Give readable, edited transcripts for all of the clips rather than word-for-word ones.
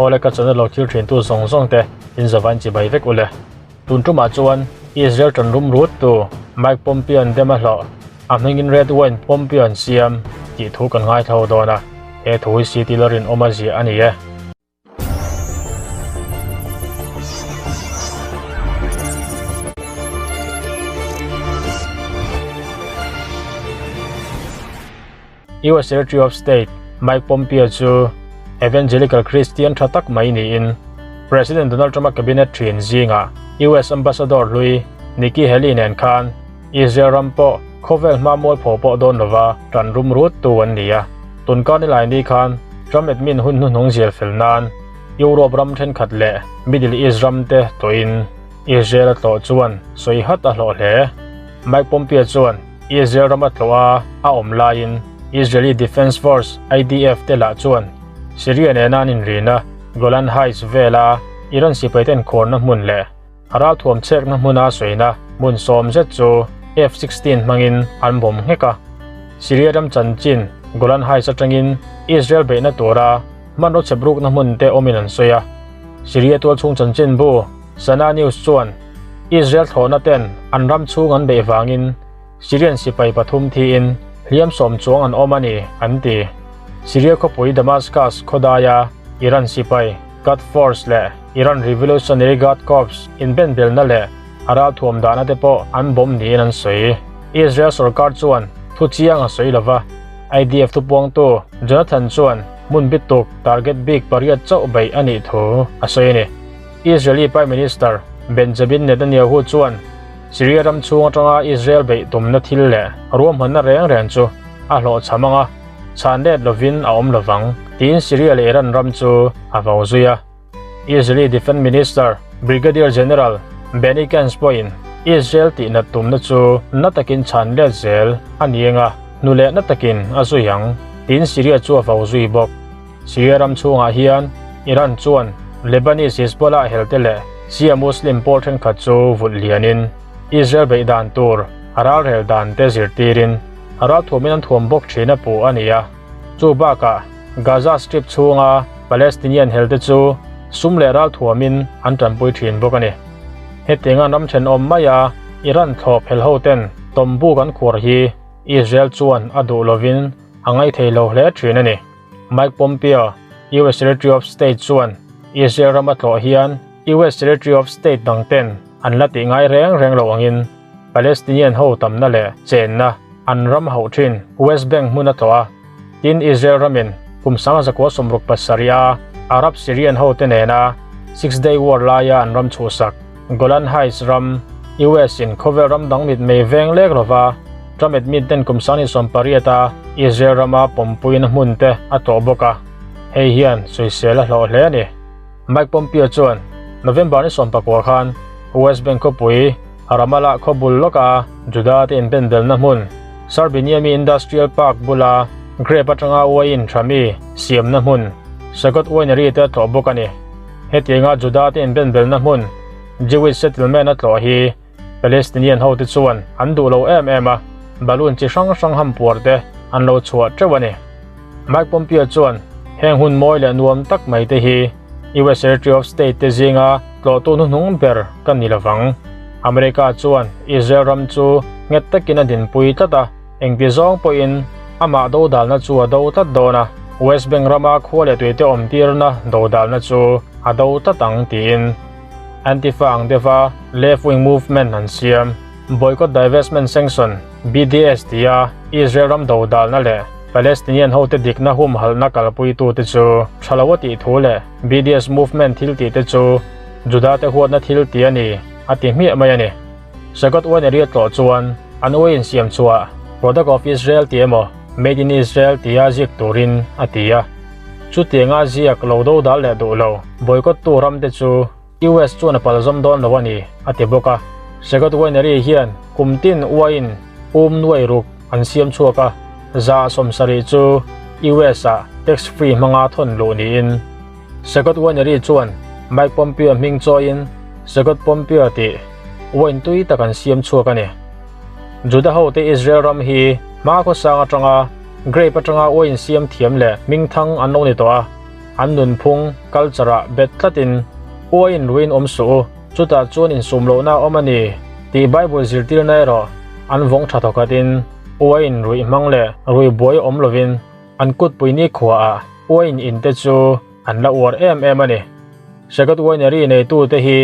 Awle ka channel lo thil thin tu zawng zawng te in zavain chibai vek ule. Tun tumah chuan Israel tan rum rut tu Mike Pompeo an dem a hlawh a hmingin Red Wine Pompeo an siam tih thu kan ngaithla dawn a, he thu hi CT Lalrinawma ziah a ni e. US Secretary of State Mike Pompeo chu Evangelical Christian tha tak mai niin President Donald Trump-a cabinet thin zingah US Ambassador hlui Nikki Haley nen khan Israel ram pawh khawvel hma mualpho pawh dawn lova tan rum rut tu an ni a. Tunkar nilai ni khan Trump admin hun hnuhnung zial fel nan Europe ram thenkhat leh Middle East ram te tawhin Israel a tlawh chuan sawi hat a hlawh hle. Mike Pompeo chuan Israel rama tlawh a a awm laiin Israeli Defense Force, IDF, te lah chuan Syria nena an inrina Golan Heights vela Iran sipaiten khuarna hmun leh ralthuam chhekna hmuna sawina hmun sawm zet chu F-16 hmangin an bawm nghek a. Syria ram chanchin Golan Heights atangin Israel beihna tura hmanraw chheprukna hmun te awmin an sawi a. Syria tualchhung chanchinbu Sana News chuan Israel thlawhna ten an ram chhung an beih vangin Syrian sipai pathum thiin hliam sawm chuang an awm a ni, an ti. Syria khawpui Damascus khawdaia Iran sipai Quds Force leh Iran Revolutionary Guard Corps inbenbelna leh a ralthuam dahna te pawh an bawm niin an sawi. Israel sorkar chuan thu chiang a sawi lova, IDF thupuangtu Jonathan chuan hmun bituk target bik pariat chauh beih a nih thu a sawi a ni. Israeli Prime Minister Benjamin Netanyahu chuan Syria ram chhung atanga Israel beih tumna thil leh ruahmanna reng reng chu a hlawhchham ang a, chhan let lovin a awm lovang, tiin Syria leh Iran ram chu a vo zui a. Israeli Defence Minister Brigadier General Benny Gantz pawhin Israel tihnat tumna chu na takin chhan let zel a ni ang a, hnu leh na takin a zui ang, tiin Syria chu a vo zui bawk. Syria ram chhungah hian Iran chuan Lebanese Hezbollah helte leh Shia Muslim pawl thenkhat chu vulh lianin Israel beih dan tur a ralrel dan te zirtirin a ralthuamin an thuam bawk thin a puh a ni a. Chu bakah Gaza Strip chhunga Palestinian helte chu sum leh ralthuamin an tanpui thin bawk a ni. Hetianga ram thenawm maia Iran thlawp hel hoten tawmbuk an khuar hi Israel chuan a duh lovin a ngaithei lo hle thin a ni. Mike Pompeo, US Secretary of State chuan Israel rama tlawh hian US Secretary of State dang ten an la tih ngai reng reng lo angin Palestinian ho tamna leh chenna an ram hauh thin West Bank hmun a tlawh a. Tin, Israel ramin kum 1967 a Arab Syrian ho te nena Six Day War laia an ram chhuhsak Golan Heights ram US in khawvel ram dang mitmei veng lek lova Trump admin ten kum 2018 a Israel rama pawmpuina hmun te a tlawh bawk a, hei hian sawisel a hlawh hle a ni. Mike Pompeo chuan November ni 19 khan West Bank khawpui Ramallah khaw bul lawka Juda te inbenbelna hmun Sarbiniami Industrial Park bula grape atanga uaiin thami siamna hmun Psagot Winery te a tlawh bawk a ni. Hetianga Juda te inbenbelna hmun Jewish settlement a tlawh hi Palestinian ho te chuan an duh lo em em a, balloon chi hrang hrang hampuar te an lo chhuah teuh a ni. Mike Pompeo chuan heng hun mawi leh nuam tak mai te hi US Secretary of State te zinga tlawhtu hnuhnung ber ka ni lovang. America chuan Israel ram chu nghet takin a dinpui tlat a, engti zawng pawhin amah dodalna chu a do tlat dawn a, West Bank rama khua leh tuite awmtirna dodalna chu a do tlat ang tiin. Antifa ang deuha left wing movement an siam. Boycott Divestment Sanction, BDS, tia Israel ram dodalna leh Palestinian hote dikna humhalhna kalpuitute chu tha lo a tih thu leh BDS movement thil tihte chu Judate huatna thil ti a ni a ti hmiah mai a ni. Psagot Winery a tlawh chuan an uai insiam chhuah Product of Israel tih emaw Made in Israel tia ziak turin a ti a. Chutianga ziak lo dodal leh duh lo boycott-tu ramte chu US chuan a palzawm dawn lo a ni, a ti bawk a. Psagot Winery hian kum tin uaiin um nuai ruk an siam chhuak a, 70% chu US-ah tax free hmanga thawn luh niin. Psagot Winery chuan Mike Pompeo hming chawiin Psagot Pompeo tih wine tui tak an siam chhuak a ni. Juda hote Israel ram hi hma khawsang atanga Grape atanga wine siam thiam leh hmingthang an lo ni tawh a. An nunphung, culture, ah bet tlatin, Uaiin ruiin awm suh u, chutah chuan insum lohna a awm a ni, tih Bible zirtirna erawh an vawng tha thawkhatin, uaiin ruih hmang leh rui buai awm lovin an kutpui nikhuaah uaiin in te chu an la uar em em a ni. Shagat Winery neitute hi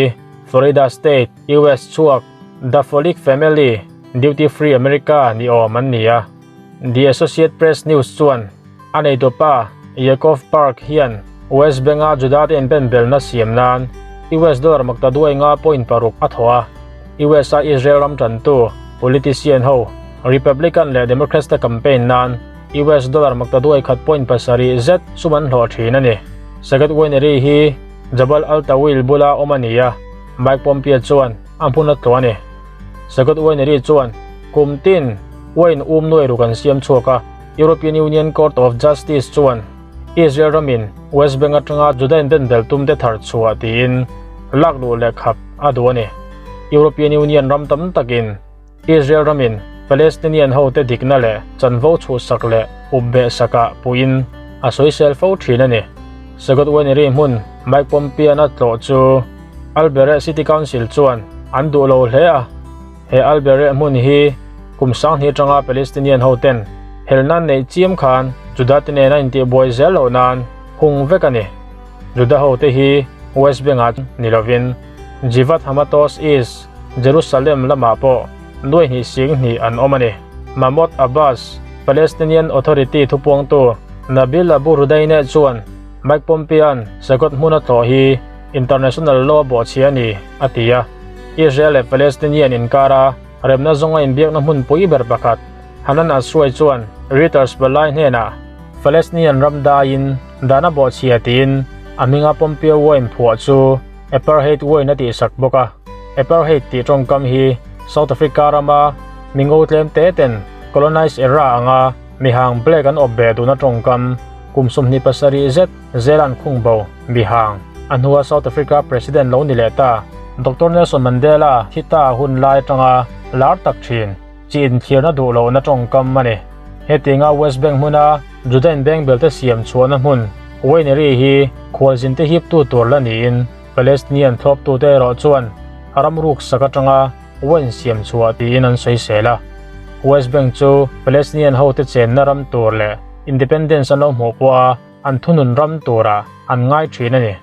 Florida State, US chhuak The Folic Family Duty Free America ni awm an ni a. The Associate Press News chuan a neitupa Yakov Park hian West Bank-a Juda-te inbenbelna siam nan US dollar makta duai nga point paruk a thawh a. US-a Israel ram tantu politician ho Republican leh Democrats te campaign nan US dollar makta duai khat point pasarih zet sum an hlawh thin a ni. Sagat Winery hi Jabal al-Tawil bula awm a ni a, Mike Pompeo chuan a hmun a tlawh a ni. Sagat Winery chuan kum tin wine um nuai ruk an siam chhuak a, European Union Court of Justice chuan Israel ramin West Bank atanga Juda inbenbel tumte thar chhuah tiin lak luh leh khap a duh a ni. European Union ram tam takin Israel ramin Palestinian hote dikna leh chanvo chhuhsak leh upbeh sakah puiin a sawisel fo thin a ni. Sagot Winery hmun Mike Pompeo-a tlawh chu Albereh City Council chuan an duh lo hle a. He Albereh hmun hi kum sanghnih atanga Palestinian hoten helna neih chiam khan Juda-te nena intihbuai zel loh nan hung vek a ni. Juda hote hi West Bank-ah ni lovin Givat Hamatos East, Jerusalem lamah pawh nuai hnih sing hnih an awm a ni. Mahmoud Abbas, Palestinian Authority thupuangtu Nabil Abu Rudaineh chuan Mike Pompeo-a'n Sagot hmuna tlawh hi International law bawhchhia a ni, a ti a. Israel leh Palestinian inkara remna zawnga inbiakna hmunpui ber pakhat Hanan Aswai chuan Reuters palai hnenah Palestinian ram daiin dana bawhchhia tiin a hminga Pompeo wine phuah chu Apartheid wine a tihsak bawk a. Apartheid tih tawngkam hi South Africa rama mingo tlem te ten colonized era anga mihang black an awp ve duhna tawngkam kum 27 zet zelan khungbo mihang a hnua South Africa president lo ni leh ta Doctor Nelson Mandela thi ta hun lai atanga lar tak thin. Chi inthlirna duh lohna tawngkam a ni. Hetianga West Bank hmuna Juda inbeng belte siam chhuahna hmun Winery hi khualzinte hiptu tur la niin Palestinian thlawptute erawh chuan ram ruksak atanga wine siam chhuah tiin an sawisel a. West Bank chu Palestinian hote chenna ram tur leh independence an lo hmuh pawha an thunun ram turah an ngai thin a ni.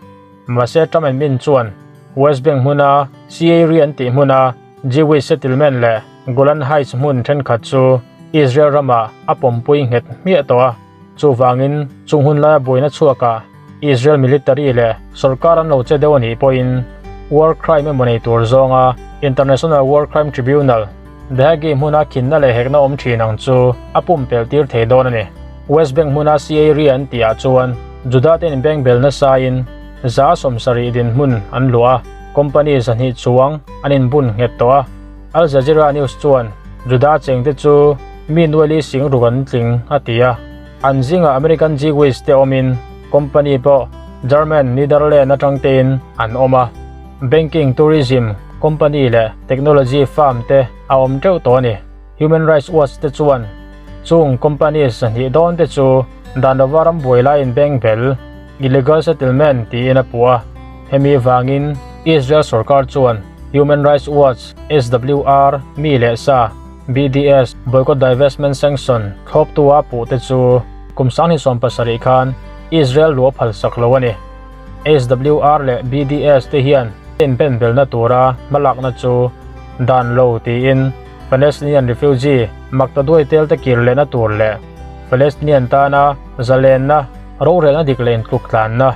Mahse Trump admin chuan West Bank hmuna Sea an tih hmuna Jewish settlement leh Golan Heights hmun thenkhat chu Israel ramah a pawmpui nghet hmiah tawh a, chuvangin chung hun laia buaina chhuakah Israel military leh sorkar an lo che deuh a nih pawhin war crime emaw nei tur zawnga International War Crime Tribunal, The Hague hmuna khinna leh hekna awm thin ang chu a pumpelh tir thei dawn a ni. West Bank hmuna Sea an tihah chuan Juda te inbeng bel nasain 70 dinhmun an luah a, company 200 chuang an inbun nghet tawh a. Al Jazeera News chuan Juda chengte chu mi nuali sing ruk an tling a ti a. An zingah American Jewish te awmin company pawh German, Netherlands atang tein an awm a. Banking, tourism company leh technology firm te a awm teuh tawh a ni. Human Rights Watch te chuan chung company 200 dawn te chu dan lova ram buai laiin bank bel, illegal settlement, tiin a puh a. Hemi vangin Israel sorkar chuan Human Rights Watch, SWR, mi leh sa, BDS, Boycott Divestment Sanction, thlawptu a puh te chu kum 2017 khan Israel luah phalsak lo a ni. SWR leh BDS te hian inben belna tura hmalakna chu dan lo tiin Palestinian refugee maktaduai tel te kir lehna tur leh Palestinian tana zalenna rorelna dik leh intluk tlanna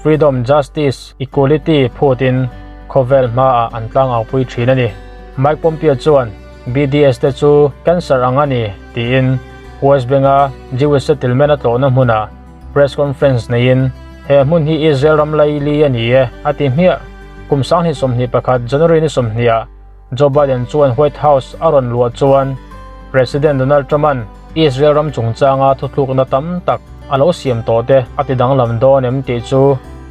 Freedom, Justice, Equality phutin khawvel hmaah an tlang aupui thin a ni. Mike Pompeo chuan BDS te chu cancer ang a ni tiin West Bank-a Jewish settlement a tlawhna hmunah press conference neiin he hmun hi Israel ram laili a ni e a ti hmiah. Kum 2021 January ni 20 ah Joe Biden chuan White House a rawn luah chuan President Donald Trump-a'n Israel ram chungchanga thuthlukna tam tak a lo siam tawh te a ti danglam dawn em tih chu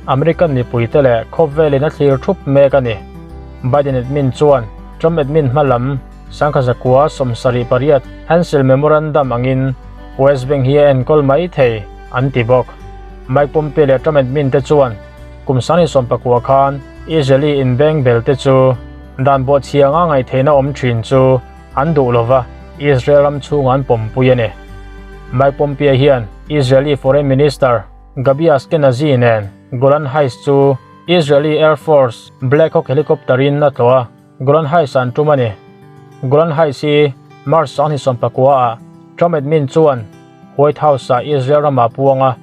American mipuite leh khawvelin a thlir thup mek a ni. Biden admin chuan Trump admin hmalam 1978 Hansel Memorandum angin West Bank hi a enkawl mai thei an ti bawk. Mike Pompeo leh Trump admin te chuan kum 2019 khan Israeli inbeng bel te chu dan bawhchhia anga ngaihtheihna awm thin chu an duh lova, Israel ram chhungah an pawmpui a ni. Mike Pompeo hian Israeli Foreign Minister Gabi Ashkenazi nen Golan Heights chu Israeli Air Force Black Hawk helicopter in a tlawh a, Golan Heights an tum a ni. Golan Heights hi March 2019 ah Trump admin chuan White House ah Israel ramah puang a,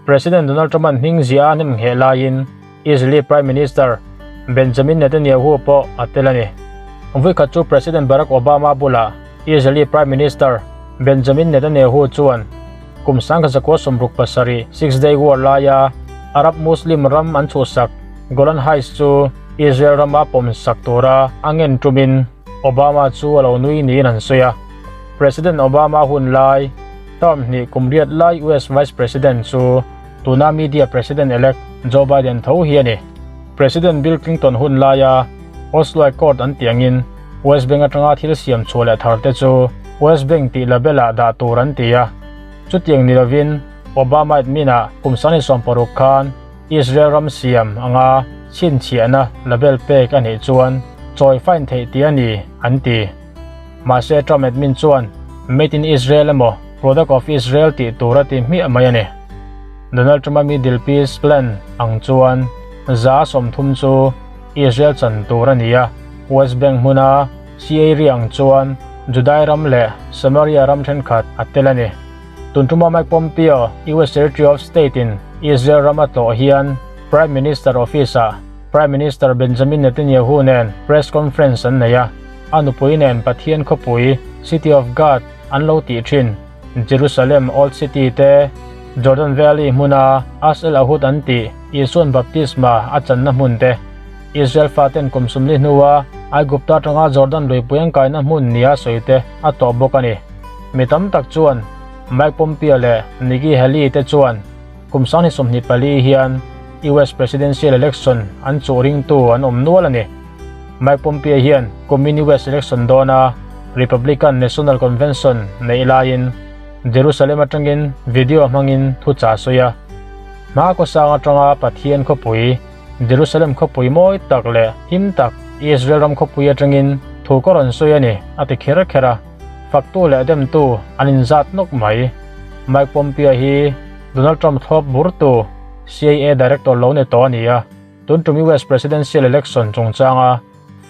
President Donald Trump an hming ziah a hnem ngheh laiin Israeli Prime Minister Benjamin Netanyahu pawh a tel a ni. Vawikhat chu President Barack Obama bulah Israeli Prime Minister Benjamin Netanyahu chuan kum 1967 Six Day War laia Arab Muslim ram an chhuhsak Golan Heights chu Israel rama pawmsak tura a ngen tumin Obama chu a lo nui niin an sawi a. President Obama hun lai term hnih kum riat lai US Vice President chu tuna media President-elect Joe Biden tho hi a ni. President Bill Clinton hun laia Oslo Accord an tih angin West Bank atanga thil siam chhuah leh thar te chu West Bank tih label-ah dah tur an ti a. Chutiang ni lovin Obama admin-ah kum 2016 khan Israel ram siam anga chhinchhiahna label pek a nih chuan chawi fine theih tih a ni an ti. Mahse Trump admin chuan Made in Israel emaw Product of Israel tih tur a ti hmiah mai a ni. Donald Trump-a Middle Peace Plan ang chuan 30% chu Israel chan tur a ni a, West Bank hmuna Sea ri ang chuan Judai ram leh Samaria ram thenkhat a tel a ni. Tun tuma Mike Pompeo, US Secretary of State in Israel ram a tlawh hian Prime Minister Office-ah Prime Minister Benjamin Netanyahu nen press conference an nei a, a nupui nen Pathian khawpui, City of God, an lo tih thin. Jerusalem Old City te, Jordan Valley hmuna As El Ahud an tih Isuan baptisma a channa hmun te, Israel faten kum sumli hnua Aigupta atanga Jordan luipui an kaina hmun nia sawi te a tawh bawk a ni. Mi tam tak chuan Mike Pompeo leh Nikki Haley te chuan kum 2024 hian US Presidential Election an chuh ringtu an awm nual a ni. Mike Pompeo hian kumin US election dawna Republican National Convention neih laiin Jerusalem atangin video hmangin thu cha sawi a. Hma khawsang atanga Pathian khawpui Jerusalem khawpui mawi tak leh him tak Israel ram khawpui atangin thu ka rawn sawi a ni a ti kher kher a. Faktu leh demtu an inzat nawk mai. Mike Pompeo hi Donald Trump thlawp burtu CIA director lo ni tawh a ni a. Tun tum US Presidential Election chungchanga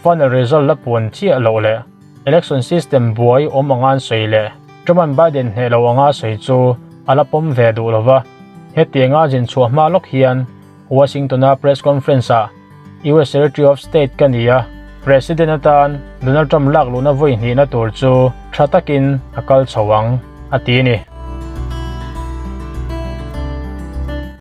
final result la puan chiah loh leh election system buai awm anga an sawi leh Trump-a'n Biden hneh lo anga a sawi chu a la pawm ve duh lo va. Hetianga zin chhuah hma lawk hian Washington-a press conference-ah US Secretary of State ka ni a, President atan Donald Trump lak luhna vawi hnihna tur chu tha takin a kal chho ang, a ti a ni.